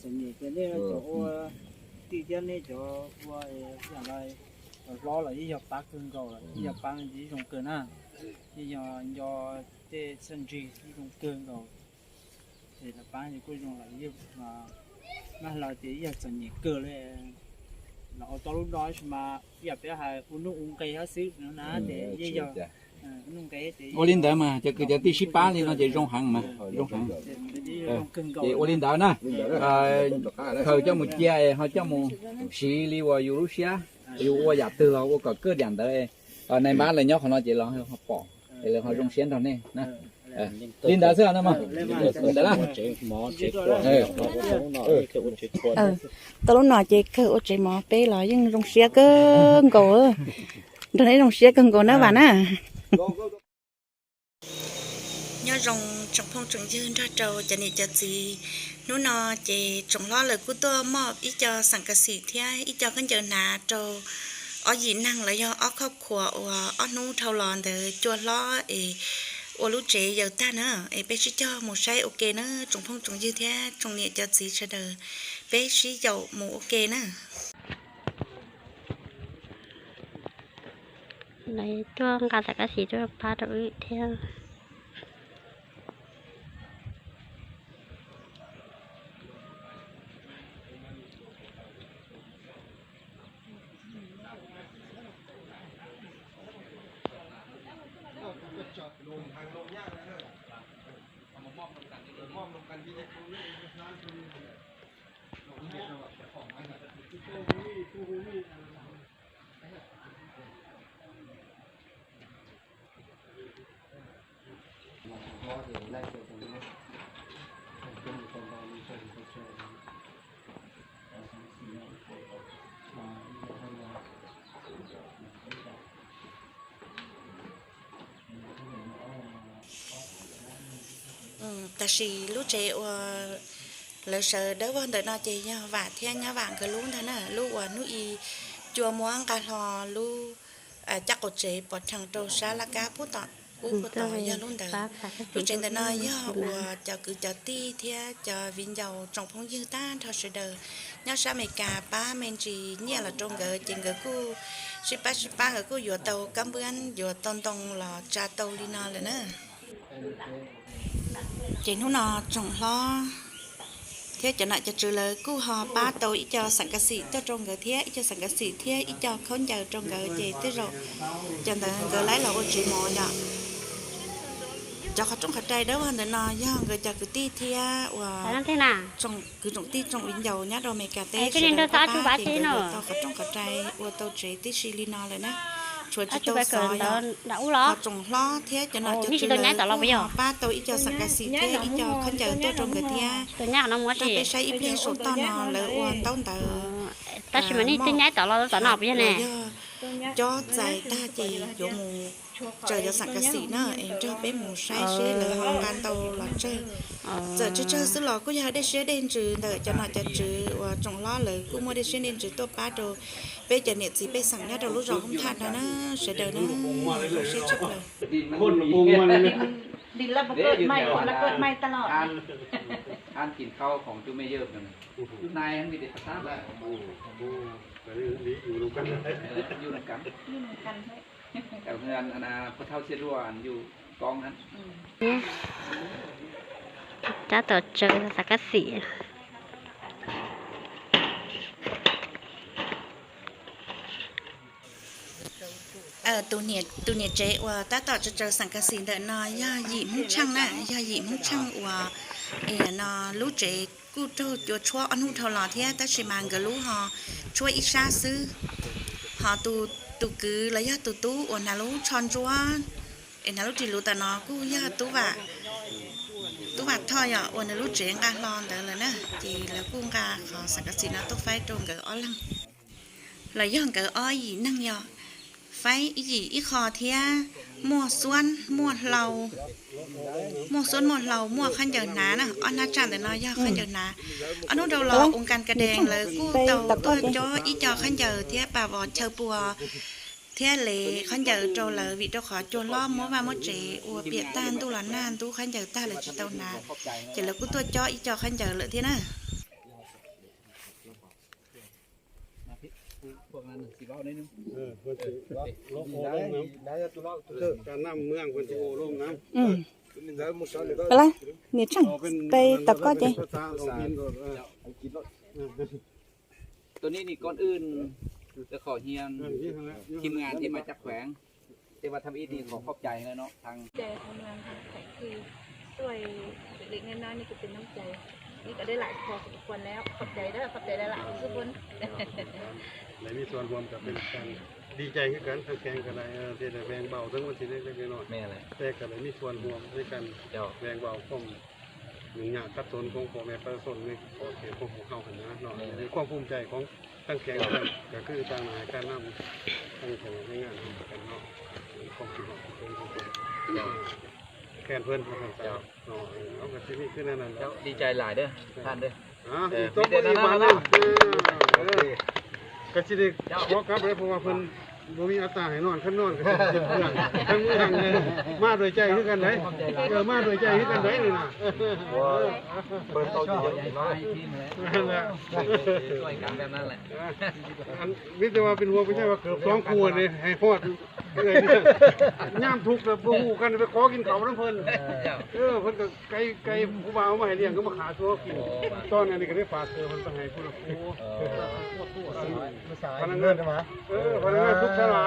Txom nyem ces nej cov ua tij thiab nej cov ua yam no, hlob los yeej yog pab kawg nkaus, yeej yog pab yeej zoo kawg na, yeej yog nco tej txhaj ntsig yeej zoo kawg nkaus. Ces lawv pab kuj zoo lawm, yeej mas los ces yeej yog txom nyem kawg li, los ua tau lub no tab sis mas ib yam peb hais ua nuj ua nqi xwb no na, ces yeej yog ua li ntawd mas cov kwv cov tij sib pab li no ces zoo heev mas zoo heev. Ces ua li ntawd na, khaws coj mus cia es ho coj mus siv li uas yus lub siab, yus ua yam twg los ua kom kaj yam ntawd. Nais npab lawv nyob qhov no ces los ho pom es lawv ho zoo siab nrog nej. Li ntawd xwb os. Tau lub no ces kawg ua tsev mov peb los yeej zoo siab kawg nkaus, nrog neb zoo siab kawg nkaus na Vam na. Nyob zoo tsoom phooj tsoom ywg nrog rau cov niam cov txiv, hnub no ces tsoom hlob lawv kuj tuaj moj ib co xam kav xim thiab ib co khaub ncaws hnav rau ob yim neeg los yog ob khoj khuas uas ob hnub dhau los ntawd cua hlob es ua lub tsev yaws tag na. Es peb sib cog mus saib ua ke na tsoom phooj tsoom ywg thiab tsoom niam cov txiv sawv daws, peb sib yaum mus ua ke na. Lawv tuaj nqa xam kav xim tuaj pab rau wb thiab. Tam sim lub tsev uas lawv sawv dawb vog ntawm no ces yog Vam thiab nyab Vam nkawd lub ntag na, lub uas hnub i cua muab nqa hlo lub caj qaum tsev pov rhees rau sab laj kab pub tom ub pub tom yog lub ntawd. Lub tsev ntawm no yog uas cov kwv cov tij thiab cov viv ncaus tsoom phooj ywg tag nrho sawv daws nyob sab Amelikas pab me ntsis nyiaj los rau nkawd ces nkawd kuj sib pab sib pab nkawd kuj yuav tau kab npwab yuav tau ntoo los tsa tau li no lawm na. Ces hnub no tsoom hlob thiab cov nom cov tswv lawv kuj ho pab tau ib co xam kav xim tuaj rau nkawd thiab ib co xam kav xim thiab ib co khaub ncaws rau nkawd ces tej zaum cov ntawd nkawd laib los ua tsev mov yom. Cov qhov rooj qhov rai dawb vog ntawm no yog nkawd cov kwv tij thiab uas kwv tsoom tij tsoom viv ncaus nyob rau Amelikas teb sawv daws pab ces nkawd yuav tau qhov rooj qhov rai ua tau tsev tib si li no lawm na. Tshuav tsis tau xov yom. Ho tsoom hlob thiab cov nom cov tswv lawv kuj ho pab tau ib co xam kav xim thiab ib co khaub ncaws tuaj rau nkawd thiab. Rau peb saib ib pliag saum toj no lawv ua ntaub ntawv, tab sis mas nej twb nyaib tom los tom no puas yog ne? Yog cob txais tag ces yuav mus tsaws cov xam kav xim na es nrog peb mus saib seb lawv ho nqa ntau los tsawg. Txawm tsawg tsawg xwb los kuj yog dej siab dej ntsws ntawm cov nom cov tswv uas tsoom hlob lawv kuj muaj dej siab dej ntsws tuaj pab rau peb cov niam txiv pej xeem nyob rau lub zos Hoob Thaj no na, sawv daws na, zoo siab tshaj plaws. Tab tom tsaws xam kav xim. Tus niam tsev uas tab tom tsaws xam kav xim ntawm no yog yim Hmoob Tsheej na, yog yim Hmoob Tsheej uas no lub tsev kuj raug cua tshuab ob hnub dhau los thiab tab sis mas nkawd lub ho tshuab ib sab xwb. Ho tus kwv los yog tus tub uas hnav lub tsho ntsuab es hnav lub ris luv tam no kuj yog tub Vam Thoj yom, uas nws lub tsev nqa hlo ntawd lawm na, ces lawv kuj nqa qhov xam kav xim no tuaj faib rau nkawd ob leeg. Los yog nkawd ob yim neeg yog faib ib yim ib qho thiab muaj xuab muaj hlau, muaj xuab muaj hlau muaj khaub ncaws hnav na, ob hnab tsaj ntawm no yog khaub ncaws hnav. Ob hnub dhau los ua kas kas dees lawv kuj tau tuaj cob ib co khaub ncaws thiab pas vos chaw pua thiab lev khaub ncaws rau lawv vim rau qhov cua hlob muab vaj muab tsev ua piam tag, ntuj los nag ntub khaub ncaws tag lawv tsis tau hnav, ces lawv kuj tuaj cob ib co khaub ncaws lawm thiab na. Niam Tsheej peb tau koj ces ตัวนี้นี่ก่อนอื่นจะขอเฮียนทีมงานที่มาจากแขวง แต่ว่าทำอิฐนี่ขอขอบใจแล้วเนาะทาง ใจทำงานทางแขวงคือช่วยเล็กๆน้อยๆนี่ก็เป็นน้ำใจ นี่ก็ได้หลายพอสมควรแล้ว ขอบใจเด้อ ขอบใจหลายๆทุกคน ได้มีส่วนร่วมกับเป็นการดีใจคือกันทางแขวงก็ได้เออที่ได้แบ่งเบาทั้งวันที่เล็กๆน้อยๆ แม่นแหละ แต่ก็ได้มีส่วนร่วมในการ เจ้า แบ่งเบาความ ยุ่งยากขัดสนของพ่อแม่ประชาชนในขอบเขตของพวกเฮาหั้นนะเนาะ แม่น ในความภูมิใจของทั้งแขวงกันก็คือต่างหน้าการนำทั้งของแรงงานกันเนาะความคิดเห็นของคน เจ้า แทนเพื่อนของท่านเจ้า เนาะเออเอาก็ที่นี่คือนั่นน่ะ เจ้า ดีใจหลายเด้อท่านเด้อ อ่า เออ อีกตัว มีแต่ อีก นั่น บาท นะ นะ เออ เออ ก็สิได้ขอกลับเลยเพราะว่าเพิ่นบ่มีอัตราให้นอน คันนอนก็สิเป็นเมืองทั้งเมืองเลย มาด้วยใจคือกันได๋ ขอบใจหลาย เออ มาด้วยใจคือกันได๋นี่นะ ว่าเพิ่นต้องอยู่เยอะหน่อย นั่นแหละ ช่วยกันแบบนั้นแหละ อันนี้แต่ว่าเป็นห่วงไม่ใช่ว่าเกือบสองคู่นี่ให้ฮอด เออ ยามทุกข์แล้วบ่ฮู้กันไปขอกินข้าวนำเพิ่น เออ เพิ่นก็ไก่ ไก่ผู้บ่าวมาให้เลี้ยงก็มาฆ่าสู่กิน ตอนอันนี้ก็ได้ฝากเออเพิ่นไปให้ผู้ละคู่ พนักงาน เออ พนักงานทุกศาลา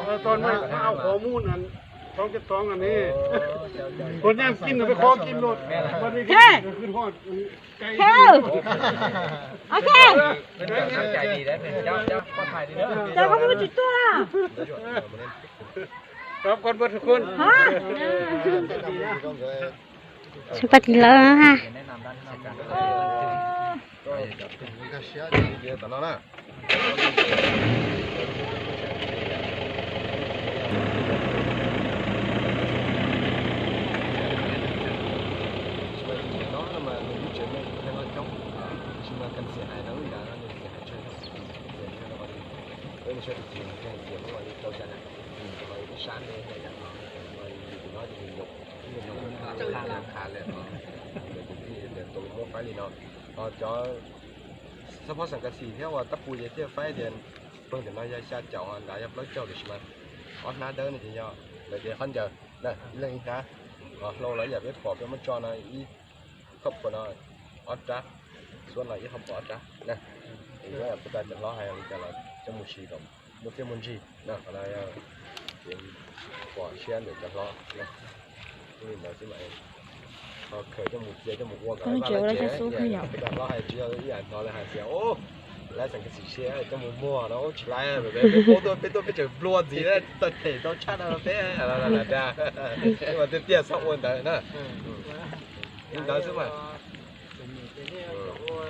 เออ ตอนมามาเอาข้อมูลอันสองเจ็ดสองอันนี้ คนย่างกินน่ะไปขอกินโลด วันนี้ก็ขึ้นฮอดไก่ โอเค เป็นกำลังใจดีนะเจ้า เจ้า ขอถ่ายดีนะ เจ้าก็พูดจุดตัว ครับ ขอบคุณทุกคน ฮะ สวัสดีแล้วฮะ แนะนำด้านหน้ากัน ก็อย่างที่ผมก็เชียร์ดีเดียวตลอดนะ Tab sis mas nim no no mas nws lub tsev me nws thiaj loj coob, tab sis mas kas xim hais no ib yam no nws xim hais tsawg no, ces thiaj li ua li, peb mus saib tus txiv nws thiaj hais tias muab ua li rau xya na, ib sab ne yam no, ua li tus no ces nws nyuam qhuav nyuam qhuav qha li no, tus muab faib li no, ho cov xab phob xeem kas xim thiab uas tab pus ces thiaj faib tias pawg ntawm no yog xya caum, nrad yog plaub caug, tab sis mas ob hnab dawb no ces yog lawv tias qhov ncaws na, ib leeg ib hnab, hlau los ib yam peb pom peb muab tso no ib khawb phuam no ob rab, xuab no ib khawb phuam ob rab na. Es yuav puas tas cov hlob hais li cas los coj mus sis kom muaj txiaj muaj ntsig na, qhov no yog pom siab ntawm cov hlob na. Li ntawd xwb mas ho khaws coj mus cia coj mus ua kom laj laj ces, puas tas hlob hais tsis yog ib yam hnov lawv hais tias, lawv xeem kas xim siab coj mus muag no ua tsis laiv, peb paub tuaj peb tuaj peb tseem nplua ntxiv, tau them tau tshaj no peb, mas tiag tiag txhob ua ntawd na. Li ntawd xwb mas. Txom nyem ces nej cov ua,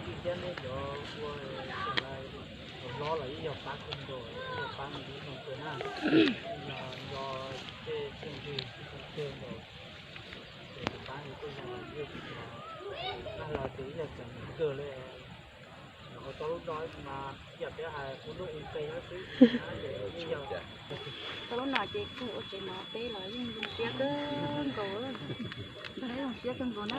tij thiab nej cov ua, cov hlob los yeej yog pab kawg nkaus, yeej yog pab ib zoo kawg na, yog nco tej txiaj ntsig zoo kawg nkaus, ces pab kuj zoo los yeej, nag los ces yeej yog txom nyem kawg li. Ua tau lub no mas yam peb hais ua nuj ua nqi xwb, yeej yog. Tau lub no ces kuj ua tsev no peb los yeej zoo siab kawg nkaus, zoo siab kawg nkaus na.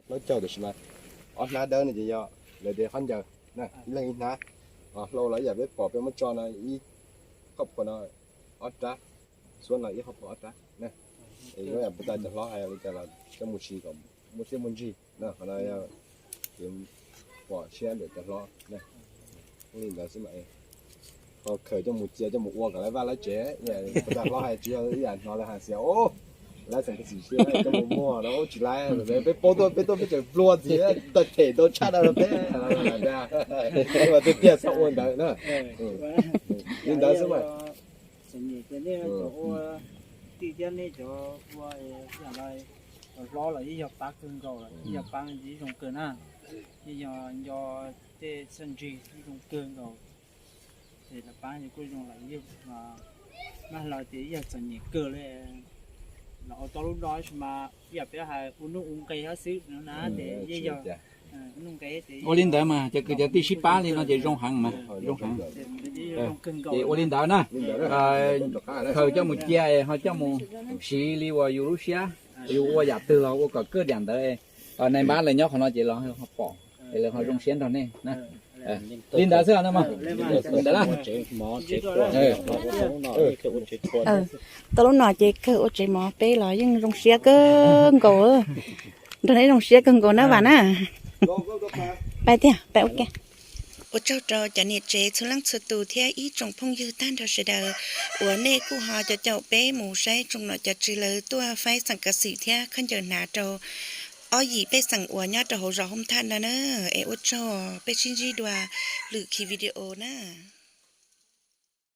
Plaub caug, tab sis mas ob hnab dawb no ces yog lawv tias qhov ncaws, ib leeg ib hnab. Hlau los ib yam peb pom peb muab tso no ib khawb phuam no ob rab, xuab no ib khawb phuam ob rab. Es yuav yam puas tas cov hlob hais li cas los coj mus sis kom muaj txiaj muaj ntsig na, qhov no yog pom siab ntawm cov hlob. Li ntawd xwb mas, ho khaws coj mus cia coj mus ua kom lawv vaj lawv tsev, puas tas hlob hais tsis yog ib yam hnov lawv hais tias, lawv xeem kas xim siab coj mus muag no ua tsis laiv, peb paub tuaj peb tuaj peb tseem nplua ntxiv, tau them tau tshaj no rau peb, mas tiag tiag txhob ua ntawd na. Li ntawd xwb mas. Txom nyem ces nej cov ua, tij thiab nej cov ua, yam no, cov hlob los yeej yog pab kawg nkaus, yeej yog pab ib zoo kawg na, yeej yog nco tej txiaj ntsig zoo kawg nkaus, ces lawv pab ces kuj zoo lawm yeej, mas hais los tias yeej yog txom nyem kawg li, los ua tau lub no tab sis mas ib yam peb hais ua nuj ua nqi hab xwb no na, ces yeej yog ua nuj nqi. Ua li ntawd mas cov kwv cov tij sib pab li no ces zoo heev mas, zoo heev. Ces ua li ntawd na, khaws coj mus cia ho coj mus siv li uas yus lub siab, yus ua yam twg los ua kom kaj diam ntawd. Nais npab lawv nyob qhov no ces los ho pom es lawv ho zoo siab nrog nej na. Li ntawd xwb no mas. Li ntawd na. Tau lub no ces kawg ua tsev mov peb los yeej zoo siab kawg nkaus. Nrog nej zoo siab kawg nkaus na Vam na. Pais tiag, pais ua ke. Ua tsaug rau cov niam tsev txhua leej txhua tus thiab ib tsoom phooj ywg tag nrho sawv daws uas nej kuj ho caum caum peb mus saib tsoom nom cov tswv lawv tuaj faib xeem kav xwm thiab khaub ncaws hnav rau ob yim pej xeem uas nyob rau hauv zos Hoob Thaj no na. Es ua tsaug, peb sib ntsib dua lwm khi video na.